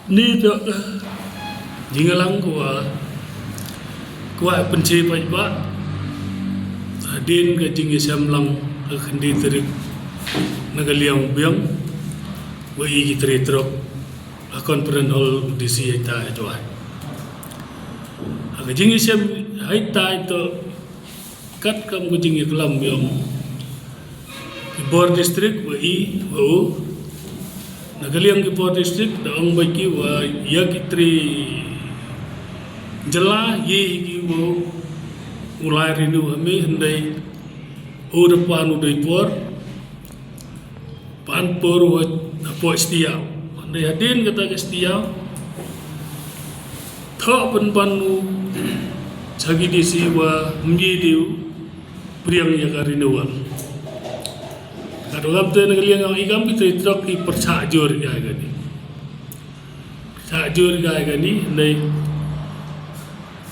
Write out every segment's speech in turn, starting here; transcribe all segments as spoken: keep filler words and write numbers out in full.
Ni to, jingïalang ko wa, ko wa pynche paidbah. Hadien ka jingïashem lang ka khyndai tarik na ka liang biang, wa i ki tre trok ha conference hall D C ha ita ha Jowai. Ha ka jingïashem ha ita to, kat kam ka jingïaklam yong ki bor district wa i wa u. Na ka liang ki bor district da ong bad ki wa ya ki tre jylla ye ki wa u lai renew ha mi hyndai u da pan u dei por pan por wa hapoh stia. Hyndai hadien kata ka stia tho pynban u cha ki D C wa mye diu priang ya ka renewal. Ka doh kam te na ka liang yong i kam ki tre trok i pyrchah jur ya ka ni. Pyrchah jur ya ka ni, nei.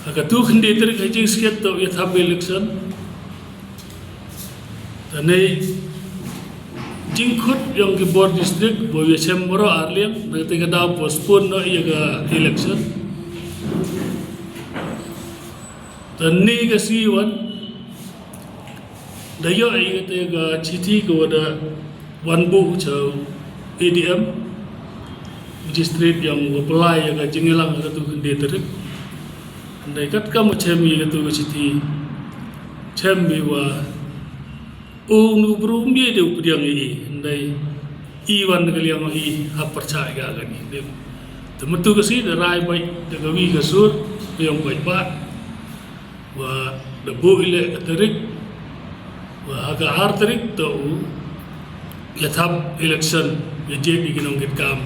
Ha ka tu khyndai tarik ha jingskhet to ya thap election. Ta nei jingkhut yong ki bor district bo ya chem moro ar liang, na ka te ka daw postpone no ya ka election. Ta ni ka si wan da yoh i kata ka chithi ka wa da wan buh cha A D M magistrate yong wa pynlai ya ka jingïalang ha ka tu khyndai tarik. Hyndai kat kam chem i ka tu ka chithi, chem i wa u nu bru mye diu pdiang i, hyndai i wan ka liang i ha pyrchah i ka ka ni. Te mynta ka si da rai bai da ka wi ka sur yong bai ba wa da buh i le ka tarik wa ha ka ar tarik to u ya thap election ya jied i ki nongkitkam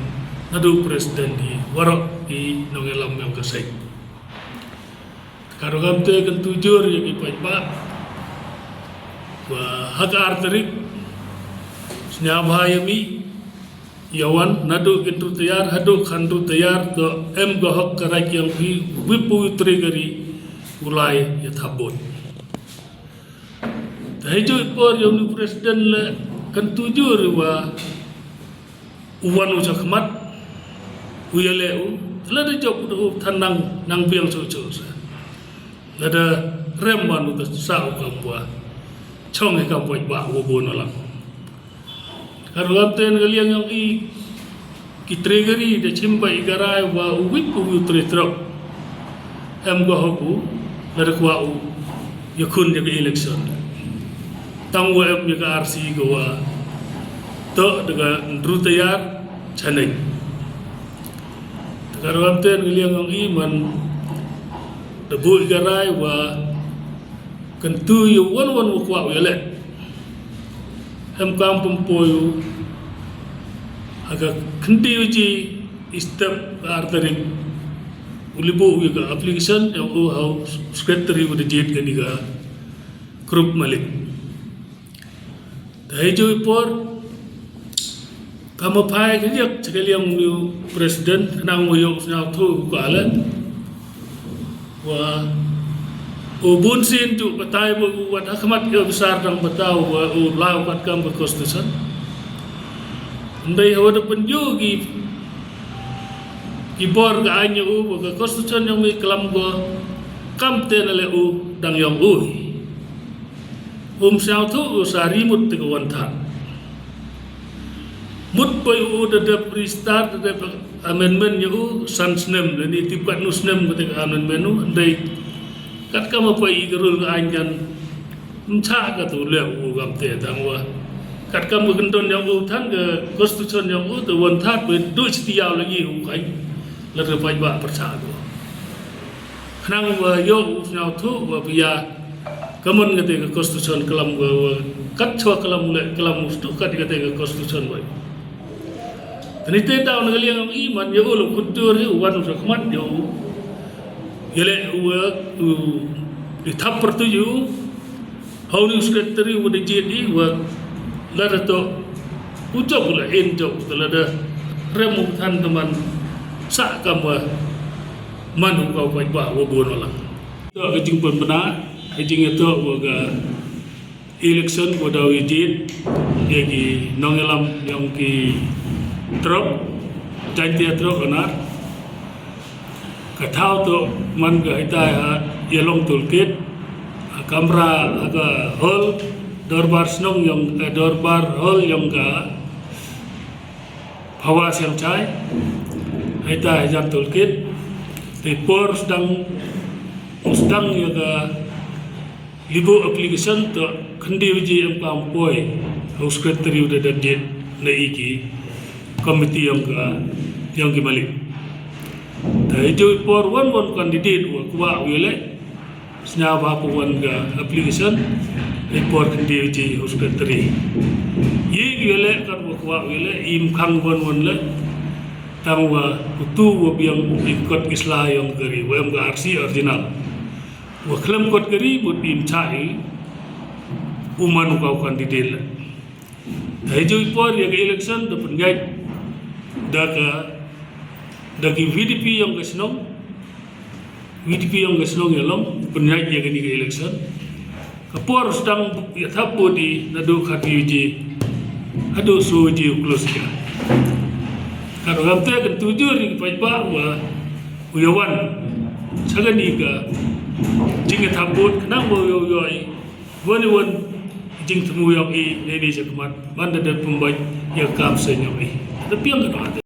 na du president i waroh i nongïalam yong ka seng. Ka doh kam te kan tu jur ya ki paidbah wa ha ka ar tarik sñiaw bha ya mi ya wan na du ki tru tayar ha du khan tru tayar to em ka hok ka raij yong ki wi pu wi tre ka ri u lai ya thap bot. Ta hi ju i por ya u nu president le kan tu jur wa u wan u cha khmat u ya le u la da jop u than nang nang biang chu chu sa la da rem wan u ta sa u kam wa chong i kam wa ba u bu no lang. Ka ruam ten ka liang yong i ki tre ka ri da chim ba i ka rai wa u wit u u tre trok. Em ka hok u la da kwa u ya khun ya ka election. Tang wa em ya ka R C ka wa to da ka ndru tayar chaneng. Ka ruam ten ka liang yong i man da bu i ka rai wa kan tu ya wan wan wa kwa u ya le. Em kam pum po u ha ka khyndai u ji i step ka ar tarik u li bu u ya ka application ya u ha u secretary u da jied ka ni ka group malik. Ta hi ju i por ka ma phai ka liak cha ka liang u president ka nang u yoh sñiaw thu ka le. Wa u bun sin ju batai ba u wat ha khmat ya u bisar dang batau wa u lai u kat kam ka constitution. Ndai hawa da pynju ki ki bor ka ain ya u wa ka constitution yong mi klam ko kam te na le u dang yong u. Um sñiaw thu u sa ri mut te ka wan than. Mut poi u da dep restart da dep amendment ya u san snem le ni tip kat nu snem ka te ka amendment u ndai. Kat kam poi i ka rul ka ain kan mcha ka tu le u kam te tang wa. Kat kam ka kynton yong u than ka constitution yong u te wan than poi du chiti yaw le i u kai. La ka pai ba pyrsa ko. Khnang wa yoh u sñiaw thu wa bia ka mon kate ka constitution klam wa wa kat chwa klam le klam u stu kat kate ka constitution wa. Tani te daw na ka liang i man yoh u lo khut dur hi u wan u sa khmat yoh u. Yale u wa u di thap pertu yoh u. Hau ni u secretary u da jied i wa lada to u jop u la in jop u lada rem u than teman sa kam wa man u kau paidbah wa bun u lang. To ka jingpynbna ka jingïatoh wa ka election wa daw i jied ya ki nongïalam yong ki trok Jaintia trok anar. Ka thaw to man ka ita ya, ya long toolkit, kamra ka hall, dorbar shnong yong, eh, dorbar hall yong ka Phawa Siang Chai, ita ya jan toolkit, te por sdang, sdang ya ka libu application to khyndiat ji em kam poi, u secretary u da dep jit na i ki committee yong ka, yong ki malik. Te i ju i por wan wan candidate wa kwah u ya leh, snya ba pu wan ka application, i por khyndiat ji u secretary. Ye ki ya leh kan wa kwah u ya leh, im khang wan wan leh, tang wa utu wa biang i kot isla yong ka ri, wa em ka R C original. Wa khlem kot ka ri, mut im cha i, u man u ka u candidate leh. Te i ju i por ya ka election, da pynjait, da ka, da ki V D P yong ka shnong, V D P yong ka shnong ya long, pynjait ya kani ka election. Ka por sdang ya thap vote i, naduh khat baje, haduh soo baje u close ka. Ka ruh ngam te kan tu jur i paidbah wa, u ya wan. Sa kani ka, jingthap vote, khnang wa u ya u ya i, wan i wan, jingthmu yong i, ne ni sa khmat, man da da pynbait, ya kam sa yong i. Da piang ka